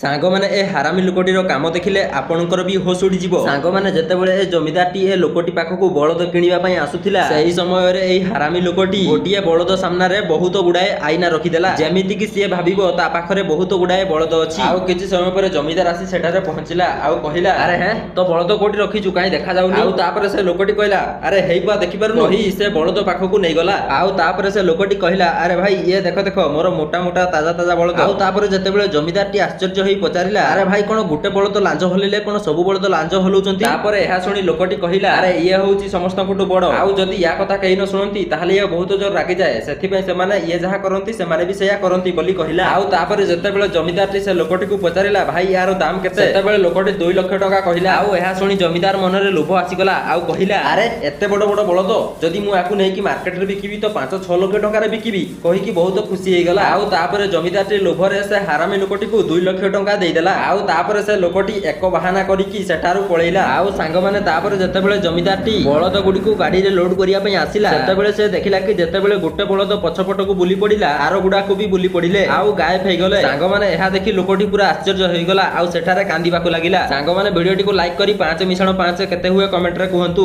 ସାଙ୍ଗମାନେ, ଏ ହାରାମି ଲୋକଟିର କାମ ଦେଖିଲେ ଆପଣଙ୍କର ବି ହୋସ ଉଡ଼ିଯିବ। ସାଙ୍ଗମାନେ, ଯେତେବେଳେ ଏ ଜମିଦାରଟି ଏ ଲୋକଟି ପାଖକୁ ବଳଦ କିଣିବା ପାଇଁ ଆସୁଥିଲା, ସେହି ସମୟରେ ଏଇ ହାରାମି ଲୋକଟି ଗୋଟିଏ ବଳଦ ସାମ୍ନାରେ ବହୁତ ଗୁଡାଏ ଆଇନା ରଖିଦେଲା, ଯେମିତି କି ସିଏ ଭାବିବ ତା ପାଖରେ ବହୁତ ଗୁଡାଏ ବଳଦ ଅଛି। ଆଉ କିଛି ସମୟ ପରେ ଜମିଦାର ଆସି ସେଠାରେ ପହଞ୍ଚିଲା ଆଉ କହିଲା, "ଆରେ ହେଁ, ତୋ ବଳଦ କୋଉଠି ରଖିଛୁ? କାହିଁ ଦେଖାଯାଉନି?" ଆଉ ତାପରେ ସେ ଲୋକଟି କହିଲା, "ଆରେ ହେଇପା, ଦେଖିପାରୁନୁ?" କହି ସେ ବଳଦ ପାଖକୁ ନେଇଗଲା। ଆଉ ତାପରେ ସେ ଲୋକଟି କହିଲା, "ଆରେ ଭାଇ, ଇଏ ଦେଖ ଦେଖ, ମୋର ମୋଟା ମୋଟା ତାଜା ତାଜା ବଳଦ।" ଆଉ ତାପରେ ଯେତେବେଳେ ଜମିଦାରଟି ଆଶ୍ଚର୍ଯ୍ୟ ହେଇ ପଚାରିଲା, "ଆରେ ଭାଇ, କଣ ଗୋଟେ ବଳଦ ଲାଞ୍ଜ ହଲେଇଲେ କଣ ସବୁ ବଳଦ ଲାଞ୍ଜ ହଲଉଛନ୍ତି?" ତାପରେ ଏହା ଶୁଣି ଲୋକଟି କହିଲା, "ଆରେ ଇଏ ହଉଛି ସମସ୍ତଙ୍କଠୁ ବଡ। ଆଉ ଯଦି ୟା କଥା କେହି ନ ଶୁଣନ୍ତି, ତାହେଲେ ଇଏ ବହୁତ ଜୋର ରାଗିଯାଏ। ସେଥିପାଇଁ ସେମାନେ ଇଏ ଯାହା କରନ୍ତି, ସେମାନେ ବି ସେଇଆ କରନ୍ତି" ବୋଲି କହିଲା। ଆଉ ତାପରେ ଯେତେବେଳେ ଜମିଦାରଟି ସେ ଲୋକଟିକୁ ପଚାରିଲା, "ଭାଇ, ୟାର ଦାମ କେତେ?" ସେତେବେଳେ ଲୋକଟି 2 ଲକ୍ଷ ଟଙ୍କା କହିଲା। ଆଉ ଏହା ଶୁଣି ଜମିଦାର ମନରେ ଲୋଭ ଆସିଗଲା ଆଉ କହିଲା, "ଆରେ, ଏତେ ବଡ ବଡ ବଳଦ, ଯଦି ମୁଁ ୟାକୁ ନେଇକି ମାର୍କେଟରେ ବିକିବି ତ 5-6 ଲକ୍ଷ ଟଙ୍କାରେ ବିକିବି" କହିକି ବହୁତ ଖୁସି ହେଇଗଲା। ଆଉ ତାପରେ ଜମିଦାରଟି ଲୋଭରେ ସେ ହାରାମି ଲୋକଟିକୁ 2 ଲକ୍ଷ ଟଙ୍କା ଦେଇଦେଲା। ଆଉ ତାପରେ ସେ ଲୋକଟି ଏକ ବାହାନା କରିକି ସେଠାରୁ ପଳେଇଲା। ଆଉ ସାଙ୍ଗମାନେ, ତାପରେ ଯେତେବେଳେ ଜମିଦାରଟି ବଳଦ ଗୁଡିକୁ ଗାଡିରେ ଲୋଡ କରିବା ପାଇଁ ଆସିଲା, ସେତେବେଳେ ସେ ଦେଖିଲା କି ଯେତେବେଳେ ଗୋଟେ ବଳଦ ପଛପଟକୁ ବୁଲି ପଡିଲା, ଆର ଗୁଡାକୁ ବି ବୁଲି ପଡିଲେ ଆଉ ଗାୟବ ହେଇଗଲେ। ସାଙ୍ଗମାନେ, ଏହା ଦେଖି ଲୋକଟି ପୁରା ଆଶ୍ଚର୍ଯ୍ୟ ହେଇଗଲା ଆଉ ସେଠାରେ କାନ୍ଦିବାକୁ ଲାଗିଲା। ସାଙ୍ଗମାନେ, ଭିଡିଓଟିକୁ ଲାଇକ୍ କରି 5 ମିଶାଣ 5 କେତେ ହୁଏ କମେଣ୍ଟରେ କୁହନ୍ତୁ।